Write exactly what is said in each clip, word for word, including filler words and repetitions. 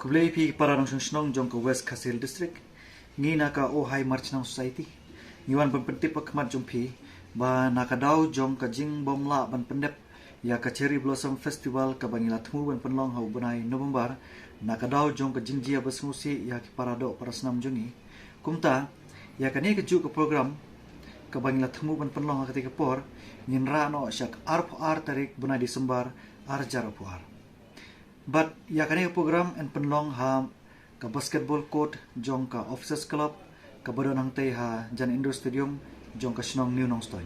Khublei phi para nongshong shnong jong ka West Khasi Hills District. Ngi na ka Ohai Marchnong Society ngi wan ban pyntip ha khmat jong phi ba na ka daw jong ka jingbym lah ban pyndep ïa ka Cherry Blossom Festival kaba ngi la thmu ban pynlong ha u bnai November, na ka daw jong ka jingjia ba sngewsih ïa ki para doh para snam jong ngi. Kumta ïa kane ka juh ka program kaba ngi la thmu ban pynlong ha kata ka por ngin rah noh sha ka arphew ar tarik bnai December ar hajar arphew ar. Bad ïa kane ka program yn pynlong ha ka basketball court jong ka Officers Club kaba don hangtei ha jan Indoor Stadium jong ka shnong New Nongstoiñ.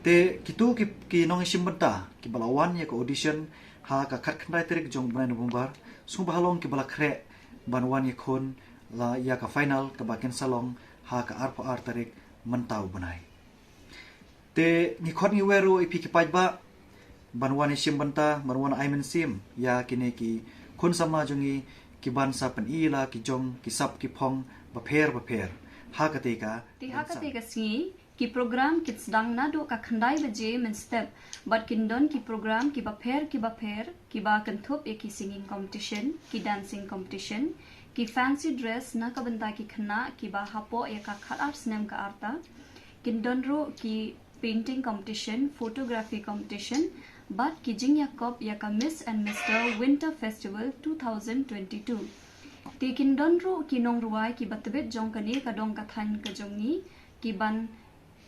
Te kito ki, ki nongïashim bynta kiba la wan ïa ka audition ha ka khatkhyndai tarik jong bnai November, sngewbha long kiba la khreh ban wan ïakhun la ïa ka final kaba kin sa long ha ka arphew ar tarik mynta u bnai. Te ngi khot ngi wer ruh ïa phi ki paidbah ban wan ïashim bynta, ban wan ai mynsiem ïa kine ki khun samla jong ngi ki ban sa pyni la ki jong ki sap ki phong bapher bapher ha kata ka. Te ha kata ka sngi ki program ki sdang naduh ka khyndai baje mynstep bad kin don ki program ki bapher ki bapher kiba kynthup ïa ki singing competition, ki dancing competition, ki fancy dress na ka bynta ki khynnah kiba hapoh ïa ka khatar snem ka arta. Kin don ruh ki painting competition, photography competition bad ki jingïakop ïa ka Miss and Mister Winter Festival two thousand twenty-two. Te kin don ruh ki nongrwai kiba tbit jong kane ka dong ka thaiñ ka jong ngi ki ban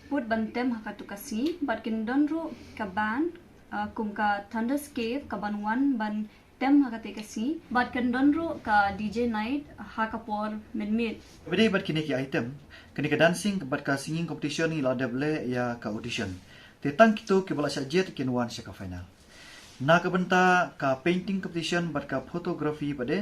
put ban tem ha katu ka sngi bad kin don ruh ka band, uh, kum ka Thunderscape ka ban wan ban tem ha kata ka sngi bad kin don ruh ka D J night ha ka por mynmiet. Bad bad kine ki item, kine ka dancing bad ka singing competition ngi la dep leh ïa ka audition. Te tang kito kiba la shah jied kin wan sha ka final. Na ka bynta ka painting competition bad ka photography bad de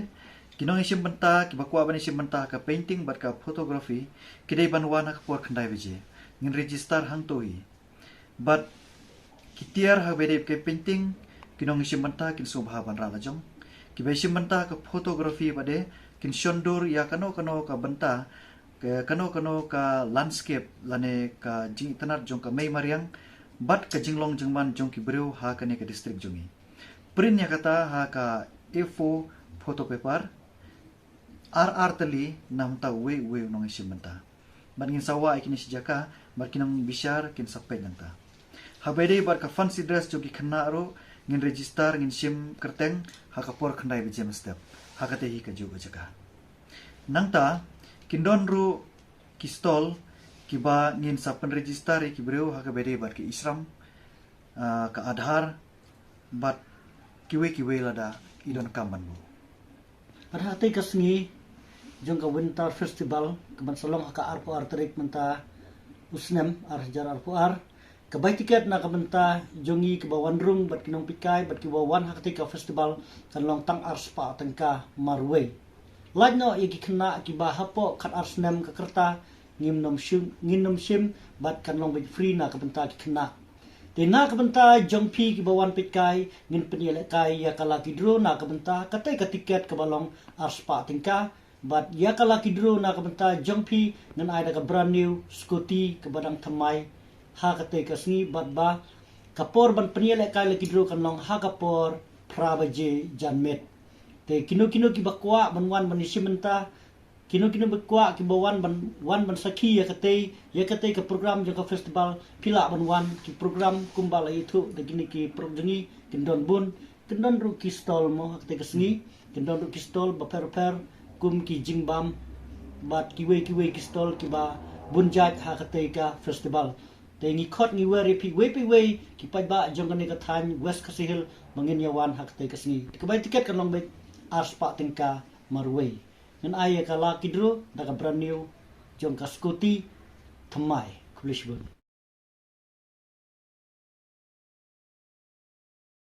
ki nongïashim bynta kiba kwah ban ïashim bynta ka painting bad ka photography ki dei ban wan ha ka por khyndai baje. Ngin register hangto hi. Bad ki tiar ha ba dei ka painting ki nongïashim bynta kin sngewbha ban rah la jong. Kiba ïashim bynta ka photography bad de kin shon dur ïa kano kano ka bynta, kano kano ka landscape lane ka jingitynnad jong ka mei mariang bad ka jinglong jingman jong ki briew ha kane ka district jong ngi. Print ïa kata ha ka A four photo paper, ar ar tylli na bynta uwei uwei u nongïashim bynta. Bad ngin sa wah ïa kine shi jaka bad ki nongbishar kin sa peit nangta. Ha ba dei bad ka fancy dress jong ki khynnah ruh ngin register, ngin shim kyrteng ha ka por khyndai baje mynstep ha kata hi ka juh ka jaka. Nangta kin don ruh ki stall kiba ngin sa pynregister ïa ki briew ha kaba dei bad ka e-Shram, ah, ka Aadhaar bad kiwei kiwei lada i don kam ban buh. Bad ha katei ka sngi jong ka Winter Festival ka ban sa long ha ka arphew ar tarik mynta u snem ar hajar arphew ar, ka bai tiket na ka bynta jong ngi kiba wan rung bad ki nongpeitkai bad kiba wan ha katei ka festival kan long tang arspah tyngka marwei. Lait noh ïa ki khynnah kiba hapoh khatar snem ka rta, ngin nym shim, ngin nym shim bad kan long beit free na ka bynta ki khynnah. Te na ka bynta jong phi kiba wan peitkai ngin pynïalehkai ïa ka lucky draw na ka bynta katei ka tiket kaba long arspah tyngka. Bad ïa ka lucky draw na ka bynta jong phi ngin ai da ka brand new scooty kaba dang thymmai ha katei ka sngi bad ba ka por ban pynïalehkai lucky draw kan long ha ka por phra baje janmiet. Te kino kino kiba kwah ban wan ban ïashim bynta, kino kino ba kwah kiba wan ban, wan ban sakhi ïa katei, ïa katei ka program jong ka festival, phi lah ban wan. Ki program kumba la ïathuh da kine ki paralok jong ngi kin don bun, kin don ruh ki stall mo ha katei ka sngi, kin don ruh ki stall bapher bapher kum ki jingbam bad kiwei kiwei ki stall kiba bun jait ha katei ka festival. Te ngi khot ngi wer ïa phi iwei pa iwei ki paidbah jong kane ka thaiñ West Khasi Hills ba ngin ïa wan ha katei ka sngi. Te ka bai tiket kan long beit arspah tyngka marwei. Ngin ai ïa ka lucky draw da ka brand new jong ka scooty thymmai. Khublei shibun.